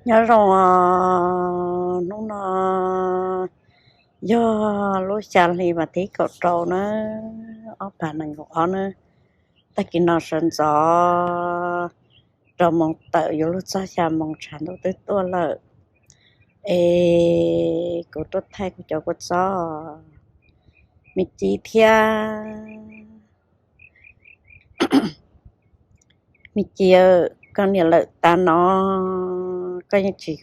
Nyob zoo os, hnub no yog lub xya hli vas thib kaum rau na, ob phav nees nkaum ob na. Tag kis no sawv ntxov rau moos tawm yuav luag txog xya moos tshav ntuj twb tuaj lawm. Es kuv tuaj thaij kuv cov kua txob me ci thiab. Me ci, koj niam lawm tas no, koj yeej tsis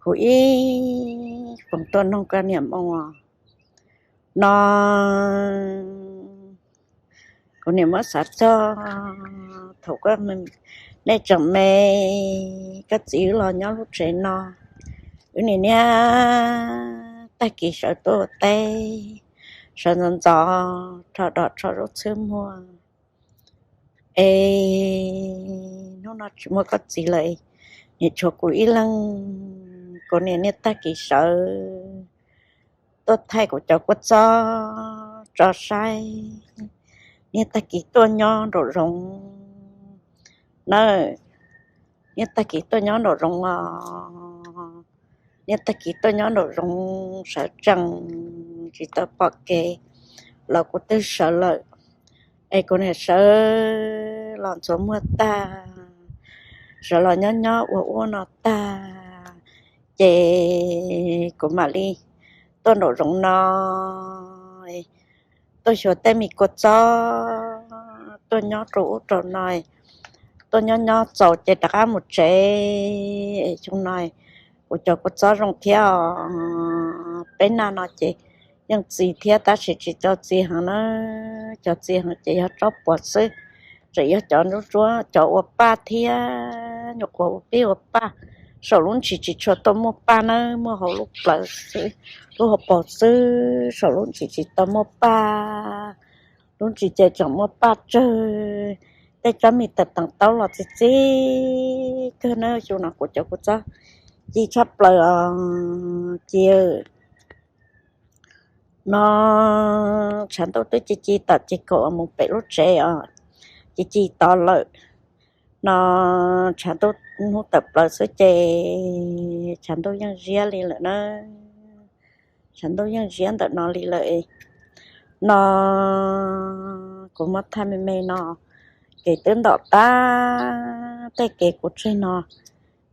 hu ib foom tuaj noog koj niam moo os. No kuv niam muab xav txog thaum koj, nej tseem me, koj txiv wb los nyob lub tsev no, wb niam niam tag kis sawv tuaj ua teb, sawv ntxov ntxov rho dom rho zaub txhwb muag. Es hnub no tsis muaj koj txiv lawm, niam tshuav kuv ib leeg, kuv niam niaj tag kis sawv tuaj thaij kuv cov kua txob tso saib, niaj tag kis tuaj nyob nraum zoov na, niaj tag kis tuaj nyob nraum zoov os, niaj tag kis tuaj nyob nraum zoov sawv tsees, tsis tau pom kev los kuv twb sawv lawm. Es kuv niam sawv los ntxuav muag tag, sawv los nyob nyob ua ua no tag, ces kuv mam li tuaj nraum zoov no, tuaj xyuas tej me kua txob tuaj nyob rau ub rau no, tuaj nyob nyob txaus ces rov qab mus tsev. Xyoo no kuv cov kua txob zoo thiab os. Peb naj no ces yeej txi thiab tab sis tsis tau txi heev na, cov txi heev ces yog tsob puas xwb, tseem yog cov ntsuab ntsuab, cov ua paj thiab nyuam qhuav ua pib ua paj. Saum lub ntsis tsis tshua tau muaj paj na, muaj hauv lub plawv xwb, lub hauv paus xwb, saum lub ntsis tsis tau muaj paj. Lub ntsis ces tseem muaj paj tsawg. Tej tsob me tawm teev taub los txi txi kawg na. Xyoo no kuv cov kua txob ci tshaj plaws os. Ci no tshav ntuj twb ci ci tom ces kaum mus pem lub tsev os, ci ci tod lawm. No tshav ntuj hnub tawm plaws xwb ces tshav ntuj yeej ziab li lawm na. Tshav ntuj yeej ziab ntawm no li lawm. No kuv muab thaij me me no, kev twb ntom tag, tej kev kuv tseg no,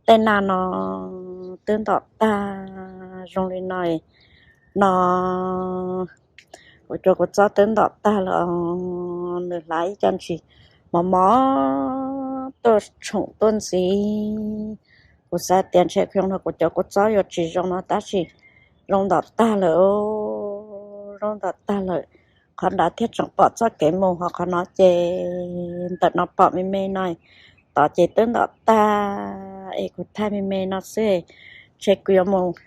tej naj no twb ntom tag zoo li no. No kuv cov kua txob twb ntom tag lawm, nws hlav ib co ntsis mos mos tuaj tshoom tuaj ntxiv. Kuv xav tias ntshe xyoo no kuv cov kua txob yuav tsis zoo no tab sis zoo ntom tag lawm, zoo ntom tag lawm. Qhov nrad thiaj tseem pom txoj kev mus, ho qhov no ces ntawm no pom me me no, tod ces twb ntom tag. Es kuv thaij me me no xwb, ntshe kuv yuav mus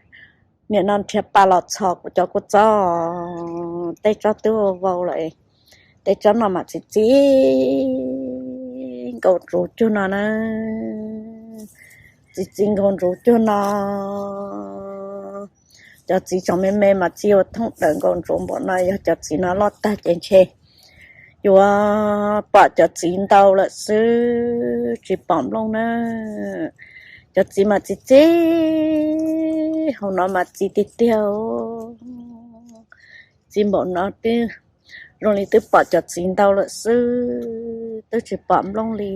niam no nrhiav pas los txhos kuv cov kua txob. Tej tsob twb vau vau lawm, tej tsob no mas txi txi nkaus ntsuv cuag no na, txi txi nkaus ntsuv cuag no. Cov txiv tseem me me mas txi ua thooj daws nkaus ntsuv npaum no, yog cov txiv no loj tag ces ntshe yuav pom cov txiv ntau lawm xwb tsis pom nplooj na. Cov txiv mas txi txi, hauv no mas txi tiag tiag. Txi npaum no twb zoo li twb pom cov txiv ntau lawm xwb, twb tsis pom nplooj li.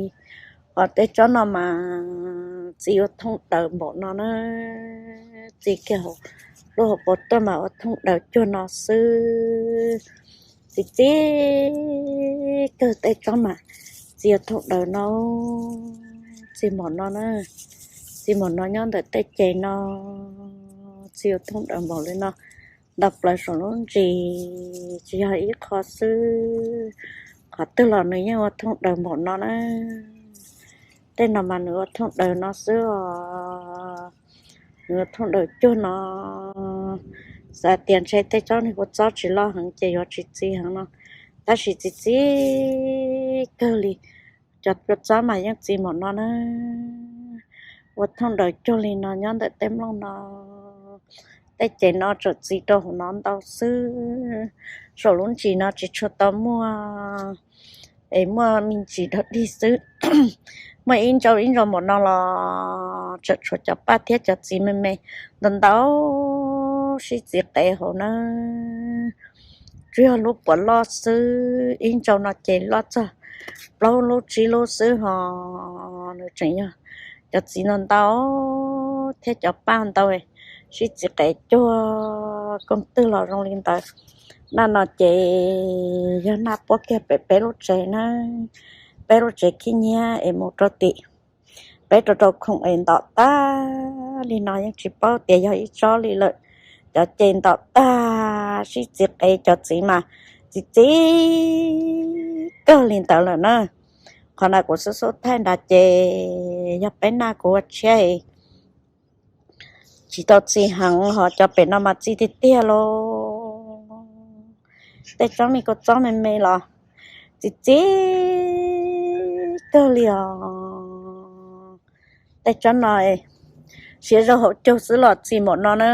Ho tej tsob no mas txi ua thooj daws npaum no na, txi kiag hauv lub hauv paus tuaj mas ua thooj daws cuag no xwb. Txi txi kawg, tej tsob mas txi ua thooj daws no, txi npaum no na, txi npaum no nyob ntawm tej ces no, txi ua thooj daws npaum li no, nto plaws saum lub ntsis, tsis yog ib qho xwb, qhov twg los nws yeej ua thooj daws npaum no na. Tej no mas nws ua thooj daws no xwb os, nws ua thooj daws cuag no. Xav tias ntshe tej tsob niag kua txob tsis loj heev ces yuav tsis txi heev no, tab sis txi txi kawg li. Cov kua txob mas yeej txi npaum no na, ua thooj daws cuag li no nyob ntawm tej nplooj no. Tej ces no tseem txi rau hauv no ntau xwb, saum lub ntsis no tsis tshua tau muaj, es muaj me ntsis dog dig xwb. Muaj ib ntsau ib ntsau npaum no los tseem tshuav cov paj thiab cov txiv me me ntau ntau sib txiv qev hauv na. Tsuas yog lub puav loj xwb, ib ntsau no ces loj txog plaub lub tsib lub xwb ho. Nws tseem yog cov txiv ntau ntau thiab cov paj ntau sib txiv qev cuag koog twg los zoo li ntawd. Naj no ces yog naj puab kiag pem peb lub tsev na, peb lub tsev khib nyiab es mus rau tim peb rau rau khoom es ntom tag li no yeej tsis paub tias yog ib tsob li lawm. Cov ces ntom tag sib txiv qev, cov txiv mas txiv txiv kawg li ntawd lawm na. Qhov na kuv xub xub thaij nrad ces yog peb naj kuv ua tshiab tsis tau txi heev, ho cov pem no mas txi tiag tiag lauj. Tej tsob me kua txob me me los txi txiv kawg li os. Tej tsob no siav zog hauv caug xwb los txi npaum no na.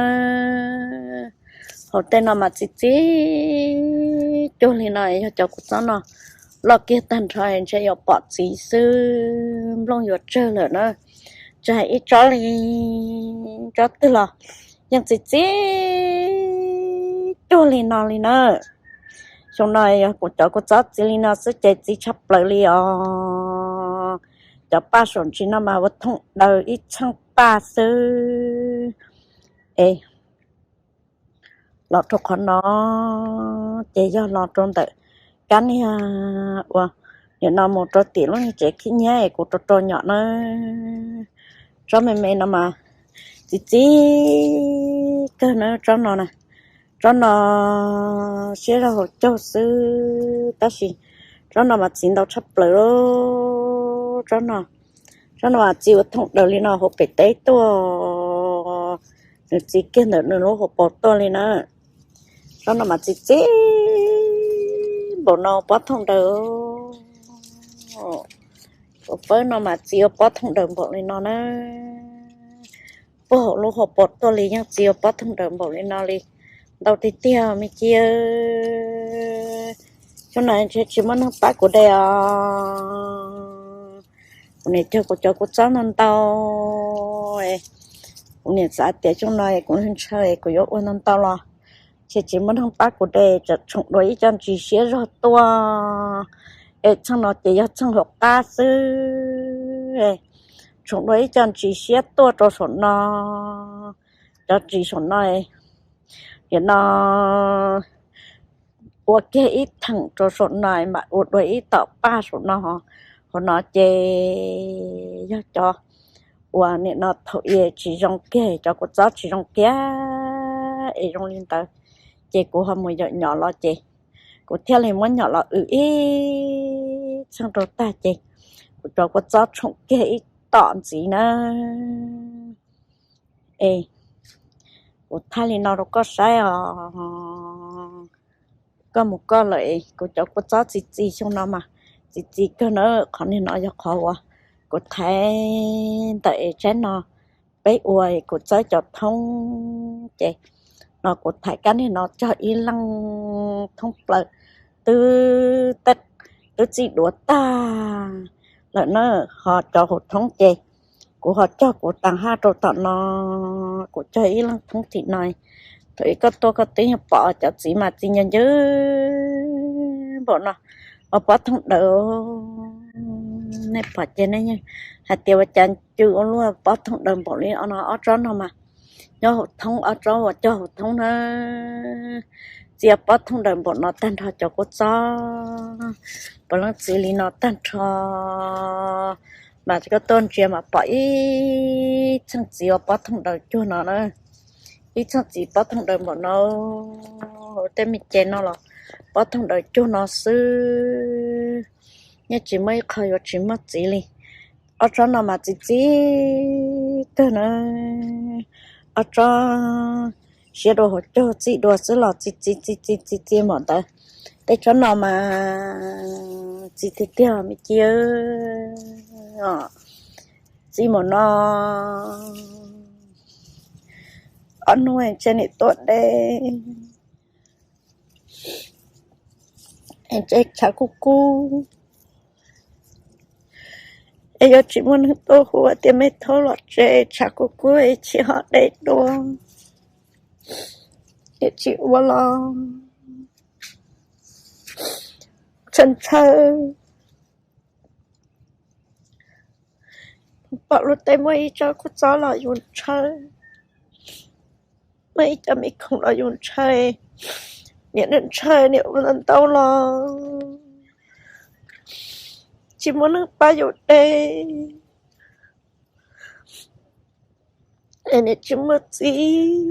Hauv tej no mas txi txiv cuag li no, yog cov kua txob no loj kiag tag nrho ntshe yuav pom txiv xwb, nplooj yuav tsawg lawm na. Tsis hais ib tsob li, tsob twg los yeej txi txiv cuag li no li na. Xyoo no yog kuv cov kua txob txiv li no xwb ces txiv tshaj plaws li os. Cov paj saum ntsis no mas ua thooj daws ib txheej paj xwb. Es los rau qhov no ces yog los rau ntawm kab niag uas nim no mus rau tim lub niag tsev khib nyiab es kuv rau rau nyom na. Tsob me me no mas txi txiv kawg na tsob no na. Tsob no siav zog hauv caug xwb tab sis tsob no mas txiv ntau tshaj plaws. Tsob no, tsob no mas txiv ua thooj daws li no hauv pem teb tuaj, nws txi kiag ntawm nws lub hauv paus tuaj li na. Tsob no mas txi txiv npaum no pob thooj daws. Ua pawg no mas txi ua pob thooj daws npaum li no na. Puag hauv lub hauv paus tuaj li yeej txi ua pob thooj daws npaum li no li. Ntau tiag tiag me cia. Xyoo no ntshe tsis muaj neeg pab kuv de os. Kuv niam cog kuv cov kua txob ntau ntau. Kuv niam xav tias xyoo no kuv ntshaw kuv yuav ua ntau ntau los ntshe tsis muaj neeg pab kuv de, tseem tshoom dua ib co ntsis siab zog tuaj es txheej no ces yog txheej hauv qab xwb. Tshoom dua ib co ntsis siab tuaj rau saum no. Cov ntsis saum no, nim no ua kiag ib theem rau saum no mas ua dua ib tom paj saum no. Hauv no ces yog cov uas nim no thaum i tsis zoo kiag, cov kua txob tsis zoo kiag es zoo li ntawd, ces kuv ho mus yawm nyom los ces kuv thiaj li muab nyom los wm ib txheej rau tag ces kuv cov kua txob tshoom kiag ib tom ntxiv na. Es kuv thaij li no rau koj saib os. Koj mus koj lawm es kuv cov kua txob txi txiv xyoo no mas txi txiv kawg na. Qhov niag no yog qhov uas kuv thaiv ntawm es tsaib no peb ua kuv txawb cov thoob ces no kuv thaiv kab niag no cog ib leeg thoob plaws twb, twb txij duav tag lawm na. Ho cov hauv thoob ces kuv ho cog kuv taag haj rau tom no, kuv cog ib leeg thoob tim no. Thaum ub koj tuaj koj twb yeej pom cov txiv mas txi ncw ncw npaum no, ua pob thooj daws. Nej pom ces nej yeej hais tias ua cas cw ua luaj pob thooj daws npaum li no. Ob tsob no mas nyob hauv thoob, ob tsob uas cog hauv thoob na, txi ua pob thooj daws npaum no tag nrho cov kua txob. Puav leej txi li no tag nrho, mas koj tuaj ntsia mas pom ib txheej txiv ua pob thooj daws cuag no na. Ib txheej txiv pob thooj daws npaum no, tej me ces no los pob thooj daws cuag no xwb, yeej tsis muaj ib qho yuav tsis muaj txiv li. Ob tsob no mas txi txiv kawg na. Ob tsob siav dua hauv caug txij dua xwb los txi txiv txi txiv txi txiv npaum ntawd. Tej tsob no mas txi tiag tiag me cia, txi npaum no. Ob hnub ntshe nim tuaj de, ntshe tshav kub kub, Es yog tsis muaj neeg tuaj hu tias me thaub los tsev tshav kub kub es tsis ho de dua, es tsis ua los ntshaw ntshaw. Pom luag tej muaj ib tsob kua txob los yus ntshaw, muaj ib co me khoom los yus ntshaw, niam ntshaw niam ua ntau los tsis muaj neeg pab yus de, es niam tsis muaj txiv.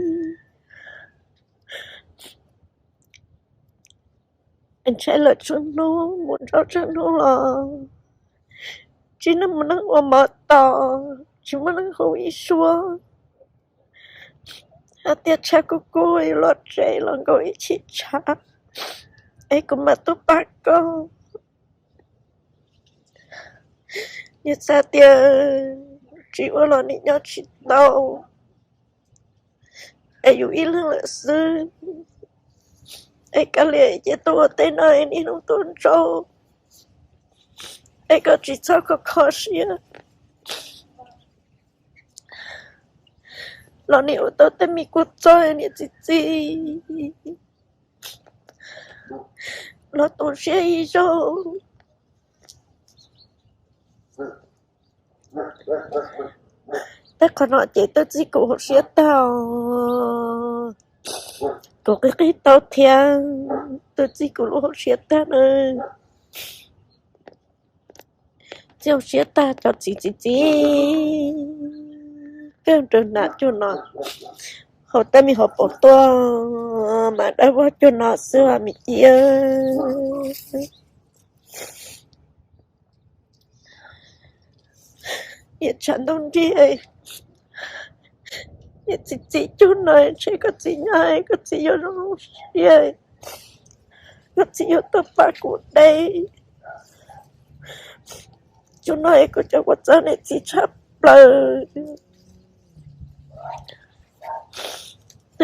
Ntshai lawm tsawg hnub mus nrau tsawg hnub los tsis muaj neeg ua mov tos, tsis muaj neeg hu ib suab. Hais tias tshav kub kub los tsev los nkaus ib chim tshav, es kuv mam tuaj pab koj. Niam xav tias tsis ua los nim nyob tsis tau, es yus ib leeg lawm xwb, es kav liam cia tuaj ua tej no es niaj hnub tuaj nrau, es koj tsis txhob kho kho siab. Los nim ua tau tej me kua txob niam txiv txiv los tu siab ib zaug. Tej qhov no ces twb txij kuv hauv siab tag os. Kuv qhib qhib tau thiab, twb txij kuv lub hauv siab tag na. Txij hauv siab tag cov txiv txiv txiv kawg nrog hnav cuag no, haus tej me hauv paus tuaj mas dawb vog cuag no xwb os me txiv. Niam tshav ntuj nrig, niam txiv txiv cuag no ntshe koj txiv nyob koj txiv yuav zoo siab, koj txiv yuav tuaj pab kuv de. Cuag no es kuv cov kua txob niam txiv tshaj plaws,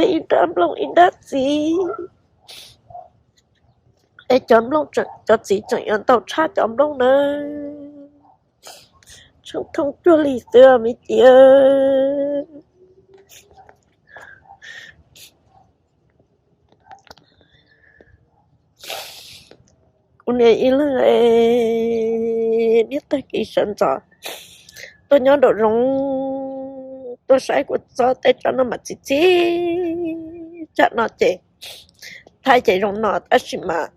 ib nrab nplooj ib nrab txiv. Es cov nplooj, cov txiv tseem yuav ntau tshaj cov nplooj na. Tsheej thooj cuag li xwb me txiv. Kuv niam ib leeg niaj tag kis sawv ntxov tuaj nyob nraum zoov, tuaj saib kua txob tej tsob no mas txiv txiv. Tsam no ces thaij ces zoo no tab sis mas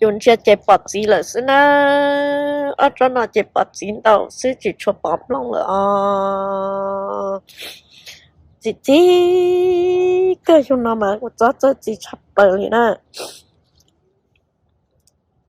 yus ntsia ces pom txiv lawm xwb na. Ob tsob no ces pom txiv ntau xwb tsis tshua pom nplooj lawm os. Txiv txiv kawg, yug no mas kua txob txawj txiv tshaj plaws li na.